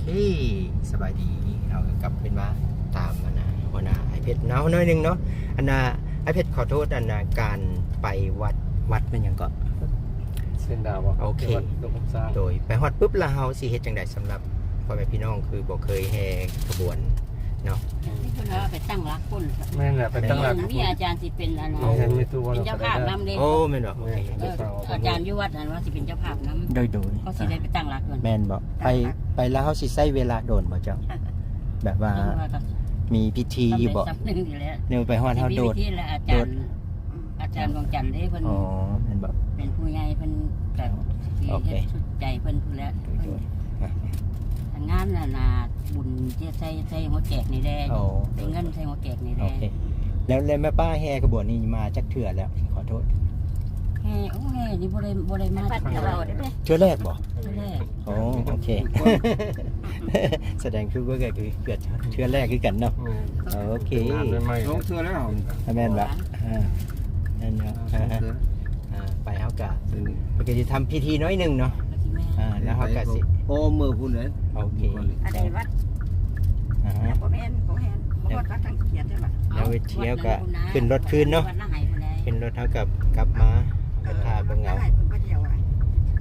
ເອີ ສະບາຍດີ ເຮົາກໍກັບຄືນມາຕາມອັນນ່າ ຫົວໜ້າອ້າຍເພັດເນາະ ໜ້ອຍໜຶ່ງເນາະ. ອັນນ່າ ອ້າຍເພັດ ຂໍໂທດ ອັນນ່າ ການໄປວັດ ວັດແມ່ນຫຍັງເກາະ? ເຊຍງດາວບໍ່? ໂອເຄ ວັດດົງຄຳຊ້າງ. ໂດຍ ໄປຮອດປຶບ ແລ້ວເຮົາຊິເຮັດຈັ່ງໃດສຳລັບພໍ່ແມ່ພີ່ນ້ອງ ຄືບໍ່ເຄີຍແຫ່ຂະບວນເນາະ? ອືມ ນີ້ເພິ່ນວ່າໄປຕັ້ງຫຼັກພຸ້ນ. ແມ່ນແຫຼະ ໄປຕັ້ງຫຼັກ ມີອາຈານຊິເປັນອັນ ເປັນເຈົ້າພາບນຳເດ້. ໂອ້ ແມ່ນບໍ່? ໂອເຄ ເອີ ອາຈານຢູ່ວັດຫັ້ນວ່າຊິເປັນເຈົ້າພາບນຳ. ໂດຍ ໂດຍ ເຂົາຊິໄດ້ໄປຕັ້ງຫຼັກຢູ່ຫັ້ນ. ແມ່ນບໍ່? ໄປ ໄປແລ້ວເຮົາຊິໃຊ້ເວລາດົນບໍ່ເຈົ້າ? ແບບວ່າ ມີພິທີຢູ່ບໍ່? ແນວໄປຮອດເຮົາໂດດ ອາຈານດວງຈັນເດ້ ເພິ່ນ ອໍ ແມ່ນບໍ່? ເປັນຜູ້ໃຫຍ່ ເພິ່ນກໍຊິເຮັດສຸດໃຈເພິ່ນພຸ້ນແຫຼະ. ໂດຍ ໂດຍ ງານນັ້ນນະ ບຸນຈະໃສ່ ໃສ່ຫົວແຈກນີ້ແຫຼະ. ອໍ ໃສ່ເງິນໃສ່ຫົວແຈກນີ້ແຫຼະ. ໂອເຄ ແລ້ວ ແລ້ວແມ່ປ້າແຫ່ຂະບວນນີ້ມາຈັກເທື່ອແລ້ວ? ຂໍໂທດ ແຫ່ ໂອ້ ແຫ່ນີ້ບໍ່ໄດ້ ບໍ່ໄດ້ມາຈັກເທື່ອ. ເທື່ອແລກບໍ່? ເທື່ອແລກ. ອໍ ໂອເຄ ສະແດງຄືວ່າກໍຄືເກືອບເທື່ອແລກຄືກັນເນາະ. ແມ່ນ ໂອເຄ ສອງເທື່ອແລ້ວ. ແມ່ນບໍ່? ອ່າ ແມ່ນເນາະ. ອ່າ ໄປເຮົາກະ ເອີ ເພິ່ນກະຊິທຳພິທີໜ້ອຍໜຶ່ງເນາະ. ອ່າ ແລ້ວເຮົາກະຊິ ໂອ້ ມື້ພຸ້ນເລີຍ. ໂອເຄ ອັນໃດວັດ? ອ່າ ບໍ່ແມ່ນ ບໍ່ແມ່ນ ບໍ່ຮອດວັດທາງຂຽນເດ້ບັດ. ແລ້ວໄປທ່ຽວກະຂຶ້ນລົດຄືນເນາະ. ຂຶ້ນລົດເຮົາກະກັບມາ ໄປຖ້າເບິ່ງເອົາ.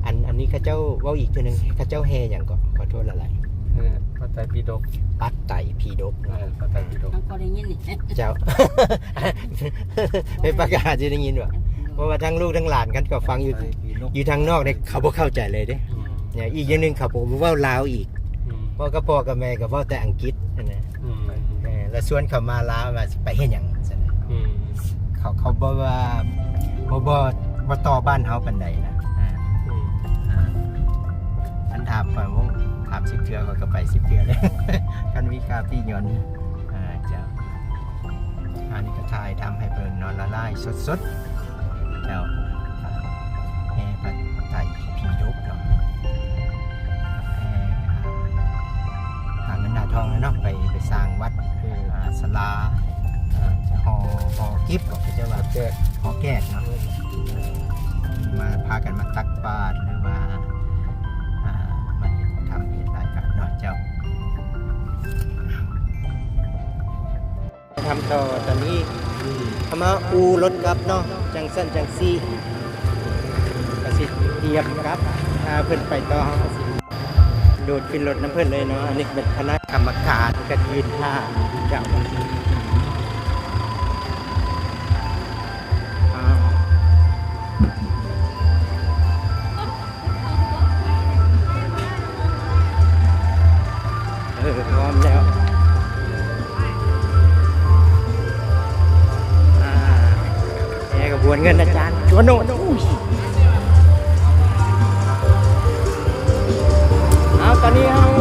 ອັນ ອັນນີ້ເຂົາເຈົ້າເວົ້າອີກເທື່ອໜຶ່ງ ເຂົາເຈົ້າແຫ່ຫຍັງເກາະ? ຂໍໂທດຫຼາຍໆ. ເອີ ພະໄຕປິດົກ. ພະໄຕປິດົກ. ເອີ ພະໄຕປິດົກ ເຮົາກໍໄດ້ຍິນນີ້ ເຈົ້າ ໄປປະກາດຊິໄດ້ຍິນບໍ່? ເພາະວ່າທັງລູກທັງຫຼານກັນກໍຟັງຢູ່ ຢູ່ທາງນອກນີ້ ເຂົາບໍ່ເຂົ້າໃຈເລີຍເດ້. ອືມ ອີກຢ່າງໜຶ່ງ ເຂົາບໍ່ເວົ້າລາວອີກ. ອືມ ເວົ້າກັບພໍ່ກັບແມ່ກໍເວົ້າແຕ່ອັງກິດຫັ້ນນະ. ອືມ ເອີ ແລ້ວຊວນເຂົາມາລາວວ່າຊິໄປເຮັດຫຍັງຊັ້ນນະ. ອືມ ເຂົາ ເຂົາບໍ່ວ່າ ບໍ່ ບໍ່ ບໍ່ຕໍ່ບ້ານເຮົາປານໃດນະ. ອ່າ ອືມ ອ່າ ຄັນຖາມຂ້ອຍ ໂອ້ ຖາມສິບເທື່ອ ຂ້ອຍກໍໄປສິບເທື່ອແລ້ວ ຄັນມີຄ່າປີ້ຍົນ. ອ່າ ເຈົ້າ ອັນນີ້ກໍຖ່າຍທຳໃຫ້ເບິ່ງເນາະ ລະລາຍສົດໆ. ເຈົ້າ ແຫ່ພະໄຕ ຜີດົກເນາະ ແຫ່ຫາເງິນຫາທອງເນາະ ໄປ ໄປສ້າງວັດ ອືມ ອ່າ ສາລາ ອ່າ ຫໍ ຫໍເກັບ ເຂົາເຈົ້າວ່າ ຫໍແກກ ຫໍແກກເນາະ. ອືມ ມາ ພາກັນມາຕັກບາດ ຫຼືວ່າ ອ່າ ມາເຮັດທຳເຮັດລາຍການເນາະເຈົ້າ. ທຳຕໍ່ຕອນນີ້ ເຮົາມາອູ່ລົດກັບເນາະ ຈັ່ງຊັ້ນຈັ່ງຊີ້ ກໍຊິຕຽມກັບ ຖ້າເພິ່ນໄປຕໍ່ ເຮົາກໍຊິໂດດຂຶ້ນລົດນຳເພິ່ນເລີຍເນາະ. ອັນນີ້ເປັນຄະນະກຳມະການ ກໍຢືນຖ້າຢູ່ເຈົ້າ. ເອີ ພ້ອມແລ້ວ ອ່າ ແຫ່ຂະບວນເງິນອາຈານ ຈວນໂນດ. ອຸ້ຍ ເອົາ ຕອນນີ້ເຮົາ ຕ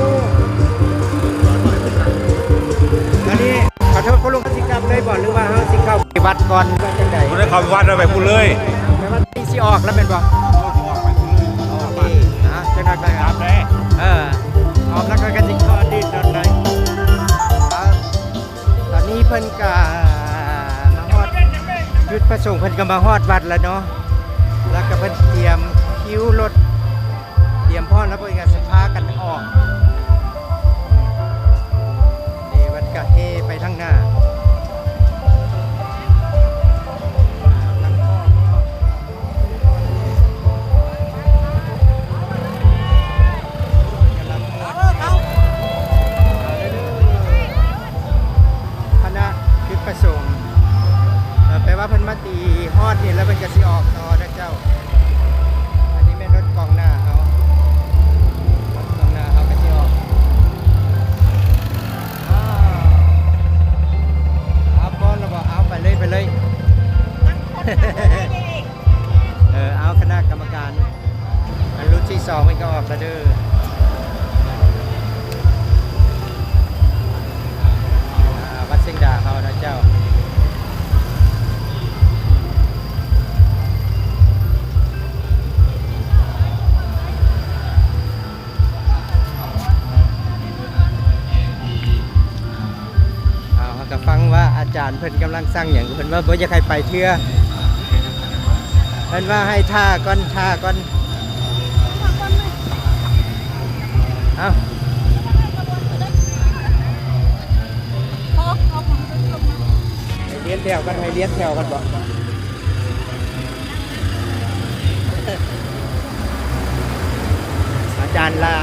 ອນນີ້ ຂໍໂທດ ຄຸນລຸງ ເຮົາຊິກັບເລີຍບໍ່ ຫຼືວ່າເຮົາຊິເຂົ້າໄປວັດກ່ອນ ຫຼືວ່າຈັ່ງໃດ? ບໍ່ໄດ້ເຂົ້າໄປວັດ ເຮົາໄປພຸ້ນເລີຍ. ແປວ່ານີ້ຊິອອກແລ້ວແມ່ນບໍ່? ໂອເຄ ອ່າ ຈັກໜ້ອຍໄປ ເອີ ອອກແລ້ວກໍ ກໍຊິຂໍດີດດອນໄດ. ອ່າ ຕອນນີ້ເພິ່ນກໍມາຮອດ ຈຸດປະສົງເພິ່ນກໍມາຮອດວັດແລ້ວເນາະ ແລ້ວກໍເພິ່ນຕຽມຄິວລົດ ຕຽມພ້ອມແລ້ວ ເພິ່ນກໍຊິພາກັນອອກ. ນີ້ມັນກະເຮໄປທາງໜ້າ ຄະນະຈຸດປະສົງ ເອີ ແປວ່າເພິ່ນມາຕີຮອດນີ້ແລ້ວ ເພິ່ນກະຊິອອກຕໍ່ເດີເຈົ້າ. ອັນນີ້ແມ່ນລົດກອງໜ້າເຮົາ ລົດກອງໜ້າເຮົາກະຊິອອກ. ອ້າວ ເອົາພ້ອມແລ້ວບໍ່? ເອົາ ໄປເລີຍ ໄປເລີຍ. ເອີ ເອົາ ຄະນະກຳມະການ ອັນລຸ້ນທີສອງມັນກໍອອກແລ້ວເດີ. ອ່າ ວັດເຊງດາເຮົານະເຈົ້າ. ເຮົາກໍຟັງວ່າອາຈານເພິ່ນກຳລັງສັ່ງຫຍັງ ເພິ່ນວ່າບໍ່ຢາກໃຫ້ໄປເທື່ອ ເພິ່ນວ່າໃຫ້ຖ້າກ່ອນ ຖ້າກ່ອນ. ເອົ້າ ຖວກັນ ໃຫ້ລຽນແຖວກັນບໍ? ອາຈານລາ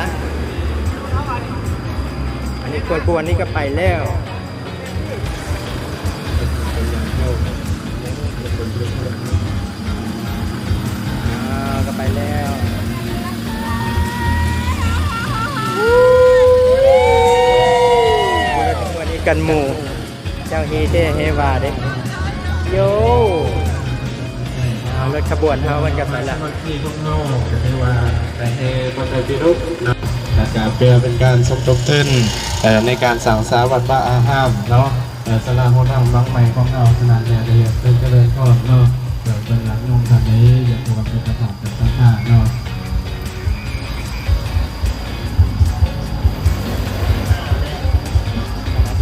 ອັນນີ້ຂະບວນນີ້ກໍໄປແລ້ວ. ອ່າ ກໍໄປແລ້ວ. ຂະບວນນີ້ກັນໝູ່ ເຈົ້າເຮແທ້ເຮວາເດ້. ໂຢ ອ່າ ລົດຂະບວນເຮົາມັນກໍໄປລະ. ທີ່ພວກເຮົາກໍຖືວ່າໄດ້ແຫ່ບໍ່ໄດ້ພິລຸເນາະ ແລ້ວກໍເພື່ອເປັນການສົມທົບທຶນ ເອີ ໃນການສ້າງສາວັດວາອາຮາມເນາະ ເອີ ສາລາໂຮດທາງຫຼັງໃໝ່ຂອງເຮົາ. ສະນັ້ນແລ້ວ ກໍຢາກເຊີນຈະເລີນພອນເນາະ ເອີ ເພິ່ນລະໂຍມທ່ານໃດຢາກຮ່ວມເປັນເຈົ້າພາບເປັນເຈົ້າພາບເນາະ.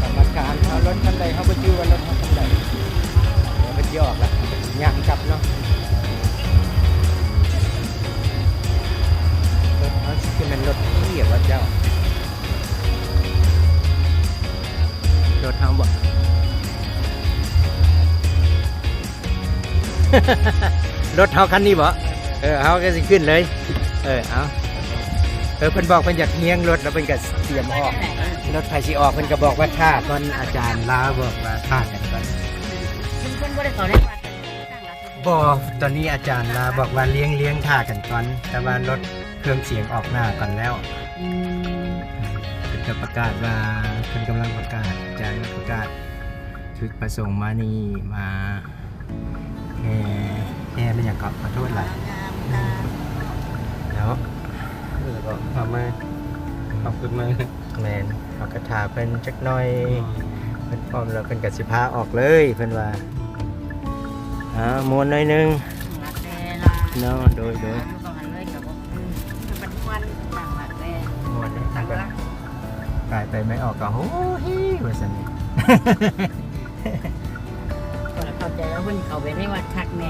ກຳມະການເຮົາລົດຄັນໃດ ເຮົາບໍ່ຈື່ວ່າລົດເຮົາຄັນໃດ ເພິ່ນຢອກລະ ຍ່າງກັບເນາະ. ລົດເຮົາຊິແມ່ນລົດເອີວ່າເຈົ້າ ລົດເຮົາບໍ? ລົດເຮົາຄັນນີ້ບໍ? ເອີ ເຮົາກໍຊິຂຶ້ນເລີຍ. ເອີ ເອົາ ເອີ ເພິ່ນບອກເພິ່ນຢາກຮຽງລົດ ແລ້ວເພິ່ນກໍຕຽມອອກ. ລົດໃຜຊິອອກ ເພິ່ນກໍບອກວ່າຖ້າກ່ອນ ອາຈານລາວບອກວ່າຖ້າກັນກ່ອນ. ເພິ່ນບໍ່ໄດ້ເຂົ້າໃນວັດ. ບໍ່ ຕອນນີ້ອາຈານລາວບອກວ່າລຽງ ລຽງຖ້າກັນກ່ອນ ແຕ່ວ່າລົດເຄື່ອງສຽງອອກໜ້າກ່ອນແລ້ວ. ອືມ ເພິ່ນກໍປະກາດວ່າ ເພິ່ນກຳລັງປະກາດ ອາຈານປະກາດ ຈຸດປະສົງມານີ້ ມາແຫ່ ແຫ່ແມ່ນຫຍັງເກາະ? ຂໍໂທດຫຼາຍ. ເນາະ ແລ້ວກໍເອົາມາ ເອົາຂຶ້ນມາ. ແມ່ນ ເຮົາກໍຖ້າເພິ່ນຈັກໜ້ອຍ. ອືມ ເພິ່ນພ້ອມແລ້ວ ເພິ່ນກໍຊິພາອອກເລີຍ ເພິ່ນວ່າ. ອ່າ ມ່ວນໜ້ອຍໜຶ່ງເນາະ. ໂດຍ ໂດຍ ມ່ວນເດ້ ຕັ້ງຫຼັກ ກາຍໄປໄມ້ອອກກໍ ໂຫ ເຮ ວ່າຊັ້ນ. ເຂົ້າໃຈວ່າເພິ່ນເຂົ້າໄປໃນວັດຄັກແນ່.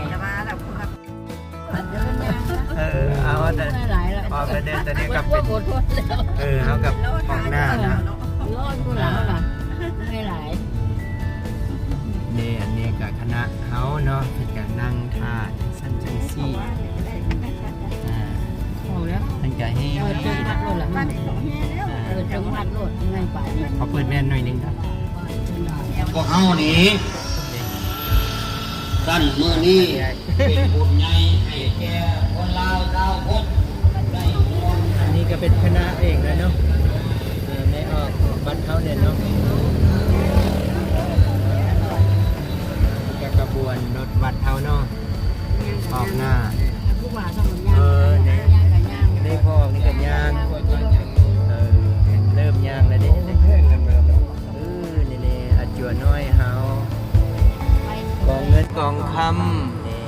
ເອີ ເອົາແຕ່ ເອົາແຕ່ເດີນ ແຕ່ນີ້ກໍເປັນ ເອີ ເຮົາກໍອອກໜ້ານະ ຮ້ອນພຸ້ນລະ ເຮົານະ ເມື່ອຍຫຼາຍ. ນີ້ ອັນນີ້ກໍຄະນະເຮົາເນາະ ເພິ່ນກໍນັ່ງຖ້າຈັ່ງຊັ້ນຈັ່ງຊີ້. ອ່າ ເອົາແລ້ວ ເພິ່ນກໍແຮ່ ເອີ ເຈີງຮັດໂລດລະ ເອີ ເຈີງຮັດໂລດ ເມື່ອຍປານນີ້. ຂໍເປີດແວ່ນໜ້ອຍໜຶ່ງເດີ. ພວກເຮົານີ້ ຊັ້ນມື້ນີ້ເປັນບຸນໃຫຍ່ໃຫ້ແກ່ຄົນລາວຊາວພຸດໄດ້. ອັນນີ້ກໍເປັນຄະນະເອງແລ້ວເນາະ ເອີ ແມ່ອອກວັດເຮົາແຫຼະເນາະ ກະຂະບວນລົດວັດເຮົາເນາະ ອອກໜ້າ. ເອີ ນີ້ ນີ້ພໍອອກນີ້ກໍຍ່າງ ເອີ ເລີ່ມຍ່າງແລ້ວເດ້. ເອີ ນີ້ໆ ອາຈົວນ້ອຍເຮົາ ກອງເງິນກອງຄຳ ນີ້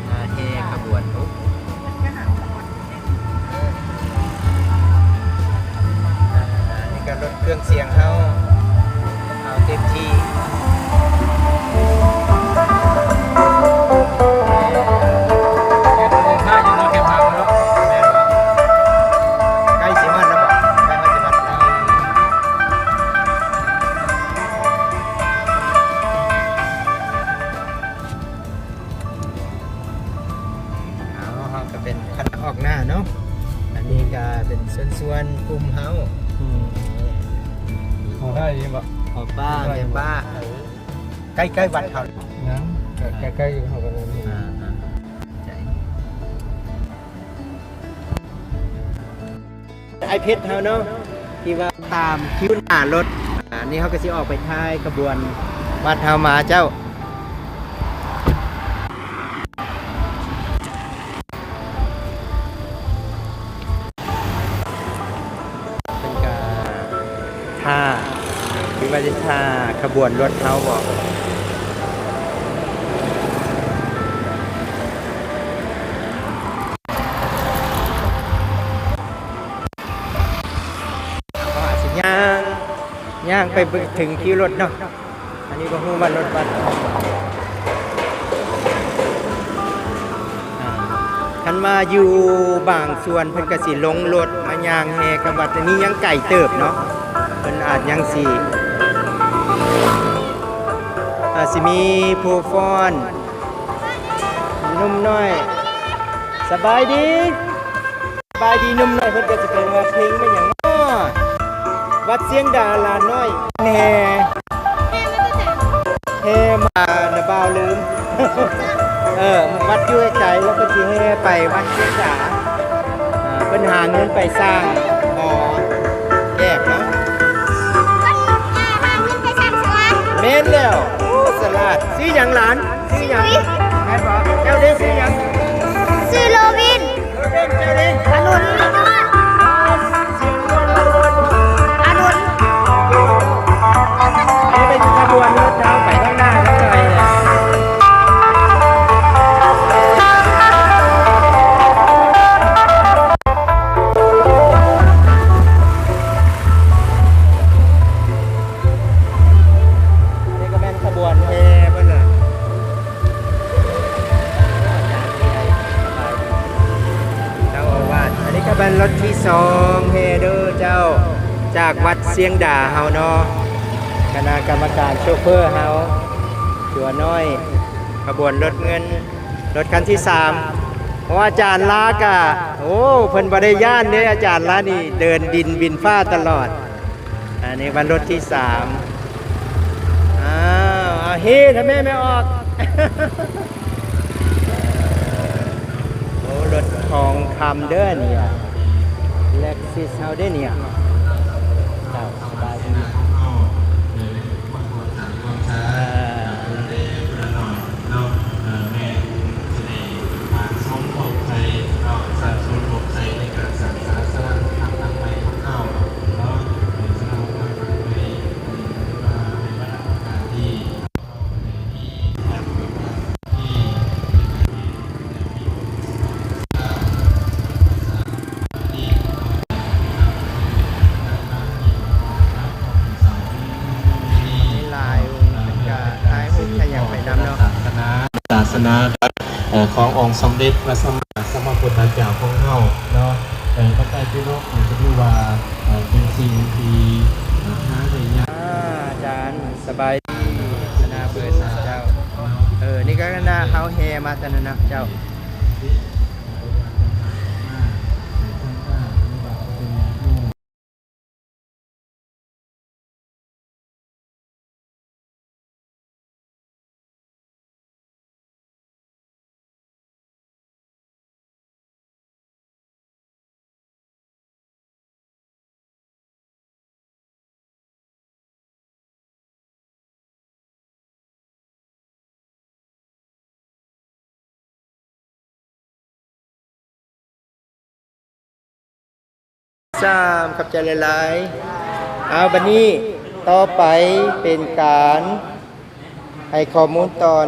ມາແຫ່ຂະບວນ. ໂອ້ ອ່າ ນີ້ກໍລົດເຄື່ອງສຽງເຮົາ ເອົາເຕັມທີ່. ເດີນທາງຢູ່ເນາະ ແຄມທາງເນາະ ແມ່ນບໍ່? ໃກ້ຊິຮອດແລ້ວບໍ່? ໃກ້ຮອດຊິຮອດແລ້ວ. ເອົາ ເຮົາກໍເປັນຄະນະອອກໜ້າເນາະ ອັນນີ້ກໍເປັນສ່ວນໆກຸ່ມເຮົາ. ອືມ ເຂົ້າໄດ້ຢູ່ບໍ່? ເຂົ້າປ່າ ເຂົ້າໄດ້ ແມ່ນປ່າ ເອີ ໃກ້ໆວັດເຮົາ. ຍັງ ໃກ້ໆຢູ່ ເຮົາກໍຍັງຢູ່. ອ່າ ອ່າ ໃຈ ອ້າຍເພັດເຮົາເນາະ ທີ່ວ່າຕາມຄິວໜ້າລົດ. ອ່າ ນີ້ເຮົາກໍຊິອອກໄປທ້າຍຂະບວນວັດເຮົາມາເຈົ້າ. ເພິ່ນກະຖ້າ ຫຼືວ່າຊິຖ້າຂະບວນລົດເຮົາບໍ? ເຮົາອາດຊິຍ່າງ ຍ່າງໄປເບິ່ງເຖິງຄິວລົດເນາະ. ອັນນີ້ບໍ່ຮູ້ວ່າລົດບັດ ອ່າ ຄັນວ່າຢູ່ບາງສ່ວນເພິ່ນກະຊິລົງລົດມາຍ່າງແຫ່ກັບວັດ ອັນນີ້ຍັງໄກເຕີບເນາະ ເພິ່ນອາດຍັງຊິ ອາ ຊິມີຜູ້ຟ້ອນ ໜຸ່ມນ້ອຍ ສະບາຍດີ ສະບາຍດີ ໜຸ່ມນ້ອຍ ເພິ່ນກໍຊິໄປຮ້ອງເພງແມ່ນຫຍັງເນາະ ວັດຊຽງດາຫຼານນ້ອຍ ແຫ່ ແຫ່ມານະ ບ່າວລືມ ເອີ ວັດຢູ່ໄກໆ ແລ້ວກໍຊິແຫ່ໄປວັດຊຽງດາ ອ່າ ເພິ່ນຫາເງິນໄປສ້າງຫໍແຍກເນາະ ແມ່ນແລ້ວ ໂອ້ ສະຫຼາດ ຊື່ຫຍັງຫຼານ? ຊື່ຫຍັງ? ແມ່ນບໍ່? ເຈົ້າເດ້ຊື່ຫຍັງ? ຊື່ໂລວິນ. ເຈົ້າເດ້? ອານຸນ. ອານຸນ. ນີ້ເປັນຂະບວນລົດເຮົາໄປທາງໜ້າທາງໃດ? ອັນນີ້ກໍແມ່ນຂະບວນແຫ່ເພິ່ນນະ ເຈົ້າອາວາດ. ອັນນີ້ກໍແມ່ນລົດທີສອງແຫ່ເດີເຈົ້າ ຈາກວັດຊຽງດາເຮົາເນາະ ຄະນະກຳມະການໂຊເຟີເຮົາ ຕົວນ້ອຍ ຂະບວນລົດເງິນ ລົດຄັນທີສາມ ເພາະວ່າອາຈານລາກະ ໂອ້ ເພິ່ນບໍ່ໄດ້ຢ້ານເດ້ ອາຈານລານີ້ເດີນດິນບິນຟ້າຕະຫຼອດ. ອັນນີ້ວ່າລົດທີສາມ ອ້າວ ເອົາເຮທຳແມ່ ແມ່ອອກ ໂອ້ ລົດທອງຄຳເດີນີ້ ເລັກຊິສເຮົາເດ້ນີ້ ເຈົ້າ ສະບາຍດີ ເອີ ເນາະ ເອີ ແມ່ນຊິໄດ້ຝາກສົ່ງຂອບໃຈເນາະ ຝາກສົ່ງຂອບໃຈໃນການສ້າງສາສະຫຼານທຳນຳໃໝ່ຂອງເຮົາເນາະ ເອີ ສະຫຼານທຳນຳໃໝ່ ຖືວ່າເປັນວັດທະນະການທີ່ ຫຼາຍອົງເພິ່ນກະຖ່າຍຮູບຖ່າຍຫຍັງໄປນຳເນາະ ສາສະໜາ ເອີ ຂອງອົງສົມເດັດພະສຳມາສຳມະພຸດທະເຈົ້າຂອງເຮົາເນາະ ເອີ ບັນດາພີ່ນ້ອງກໍຖືວ່າ ເອີ ເປັນສິ່ງທີ່ ເອີ ຫາໄດ້ຍາກ. ອາຈານ ສະບາຍດີ ສະໜາເພິ່ນເຈົ້າ ເອີ ນີ້ກໍຄະນະເຮົາແຫ່ມາແຕ່ນັ້ນນະເຈົ້າ. ສາມ ຂອບໃຈຫຼາຍໆ. ເອົາ ບັດນີ້ຕໍ່ໄປເປັນການໃຫ້ຂໍ້ມູນຕອນ